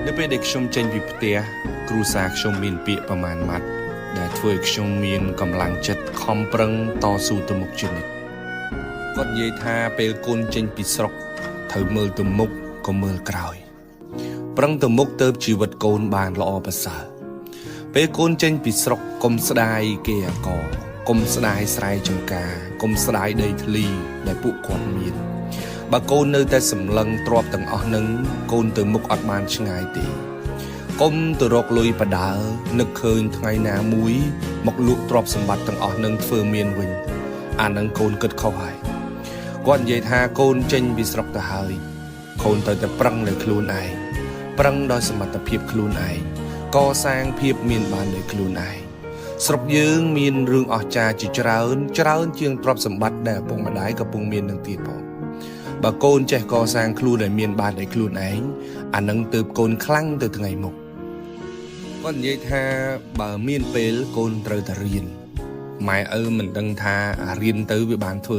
នៅពេលដែលខ្ញុំចេញពីផ្ទះគ្រួសារខ្ញុំមានពាក្យប្រមាណម៉ាត់ដែលធ្វើឲ្យខ្ញុំមានកម្លាំងចិត្តខំប្រឹងតស៊ូទៅមុខជានិច្ចគាត់និយាយថាពេលកូនចេញពីស្រុកត្រូវមើលទៅមុខកុំមើលក្រោយ ប្រឹងទៅមុខទៅជីវិតកូនបានល្អប្រសើរពេលកូនចេញពីស្រុកកុំស្ដាយគេអកកុំស្ដាយស្រែចម្ការកុំស្ដាយដីធ្លីដែលពួកគាត់មាន បើកូននៅតែសម្លឹងទ្របទាំងអស់នឹងកូនទៅមុខអត់បានឆ្ងាយទេកុំទៅរកលុយបដើនឹកឃើញថ្ងៃណាមួយ មកលក់ទ្រព្យសម្បត្តិទាំងអស់នឹងធ្វើមានវិញអានឹងកូនគិតខុសហើយគាត់និយាយថាកូនចេញពីស្រុកទៅហើយកូនត្រូវតែប្រឹងលើខ្លួនឯងប្រឹងដោយសមត្ថភាពខ្លួនឯងកសាងភាពមានបានដោយខ្លួនឯងស្រុកយើងមានរឿងអស្ចារ្យជាច្រើនច្រើនជាងទ្រព្យសម្បត្តិដែលឪពុកម្ដាយកំពុងមាននឹងទៀតផង បើកូនចេះកសាងខ្លួនឲ្យមានបានដោយខ្លួនឯងអានឹងទៅកូនខ្លាំងទៅថ្ងៃមុខគាត់និយាយថាបើមានពេលកូនត្រូវតែរៀនម៉ែឪមិនដឹងថាអារៀនទៅវាបានធ្វើ